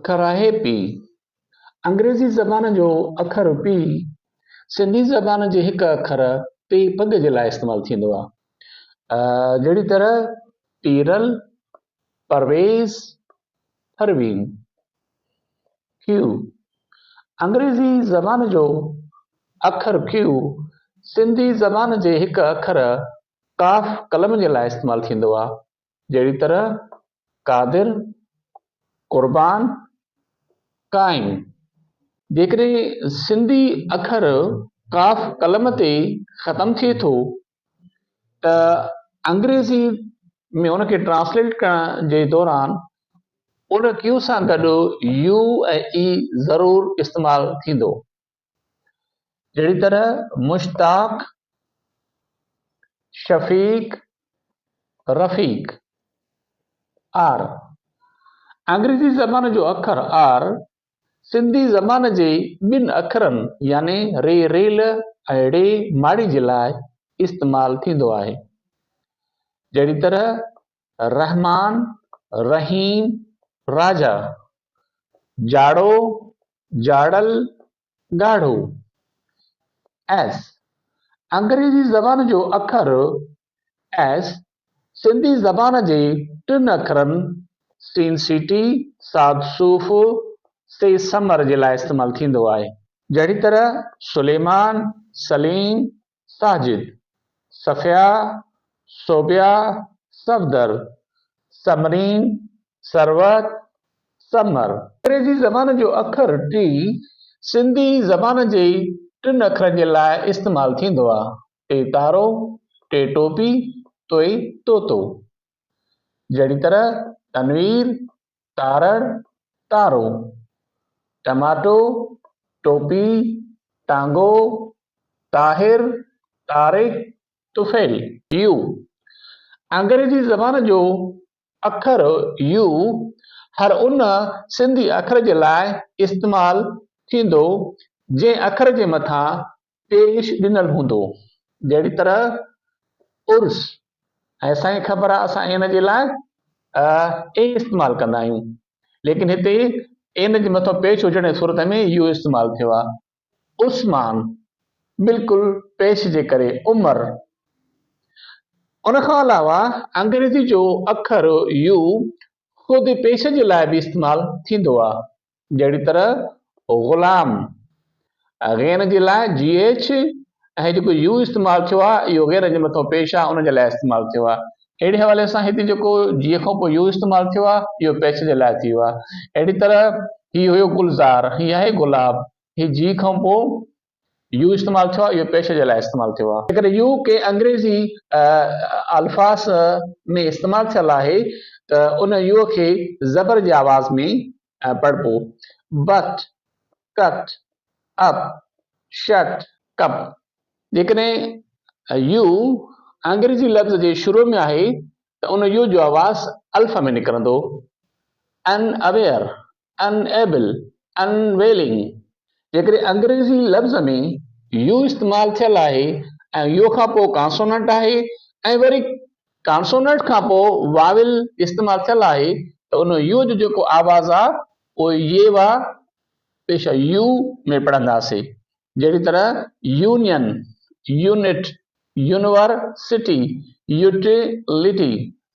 اکر آهي پي. انگريزي زبان جو اکر پي سنڌي زبان جي هڪ اکر پي پڳ جي لاء استعمال ٿيندو آهي. جهڙي طرح پيرل، پرويز، پروين. ڪيو، انگريزي زبان جو اکر ڪيو سنڌي زبان جي هڪ اکر قاف قلم جي لاء استعمال ٿيندو آهي. جهڙي طرح قادر، قربان، قائم. جيڪڏهن سنڌي اکر قاف قلم تي ختم ٿئي ٿو ته انگريزي ۾ ان کي ٽرانسليٽ ڪرڻ جي دوران ان ڪيو سان گڏ يو ۽ اي ضرور استعمال ٿيندو. جهڙي طرح مشتاق، شفيق، رفيق. آر، انگريزي زبان جو اکر آر سنڌي زبان جي ٻن اکرن يعني ري ريل ۽ ڙي ماڙي جي لاء استعمال ٿيندو آهي. جهڙي طرح رحمان، رحيم، راجا، جاڙو، جاڙل، ڳاڙهو. ايس، انگريزي زبان جو اکر ايس سنڌي زبان جي ٽن اکرن سين سيٽي، صاد صوف، سي ثمر جي لاء استعمال ٿيندو آهي. جهڙي طرح سليمان، سليم، ساجد، صفيا، صوبيا، صفدر، ثمرين، ثروت، ثمر. انگريزي زبان جو اکر ٽي سنڌي زبان جي ٽن اکرن جي لاء استعمال ٿيندو آ، ٽي تارو، ٽي ٽوپي، توئي طوطو. جهڙي طرح تنوير، تارڙ، تارو، ٽماٽو، ٽوپي، ٽانگو، طاهر، طارق، طفيل. يو، انگريزي زبان جو اکر يو هر ان سنڌي اکر جي لاء استعمال ٿيندو جنهن اکر جي مٿان پيش ڏنل هوندو. جهڙي طرح عرس ۽ اسان کي خبر آهي اسان ان جي لاء اي استعمال ڪندا آهيون ليڪن هتي ان جي مٿان پيش هجڻ جي صورت ۾ يو استعمال ٿيو آهي. عثمان بلڪل پيش جي ڪري عمر. ان کان علاوه انگريزي جو اکر يو خود پيش جي لاء به استعمال ٿيندو آهي. جهڙي طرح غلام غين جي لاء جي ايڇ ۽ جيڪو يو استعمال ٿيو آهي اهو غين جي مٿان پيش آهي ان جي لاء استعمال ٿيو آهي. اهڙي حوالي سان هتي جيڪو جي کان پوء يو استعمال ٿيو آهي اهو پيش جي لاء ٿيو آهي. اهڙي طرح هي هيو گلزار هي آهي گلاب هي جي کان پوء يو استعمال ٿيو آهي اهو پيش جي لاء استعمال ٿيو آهي. جيڪڏهن يو ڪنهن انگريزي الفاظ ۾ استعمال ٿيل آهي ته ان يو کي زبر جي آواز ۾ پڙهبو، but, cut, up, shut, cup. جيڪڏهن يو انگريزي لفظ جي شروع ۾ آهي ته ان يو جو آواز الف ۾ نڪرندو، ان اويئر، ان ايبل، ان ويلنگ. جيڪڏهن انگريزي لفظ ۾ يو استعمال ٿيل آهي ۽ يو کان پوء ڪانسوننٽ آهي ۽ وري ڪانسوننٽ کان پوء واول استعمال ٿيل آهي ته ان يو جو جيڪو آواز آ اهو يي وا پيش يو ۾ پڙهنداسي جهڙي طرح يونين، يونٽ، يونيورسٽي، يوٽيلٽي.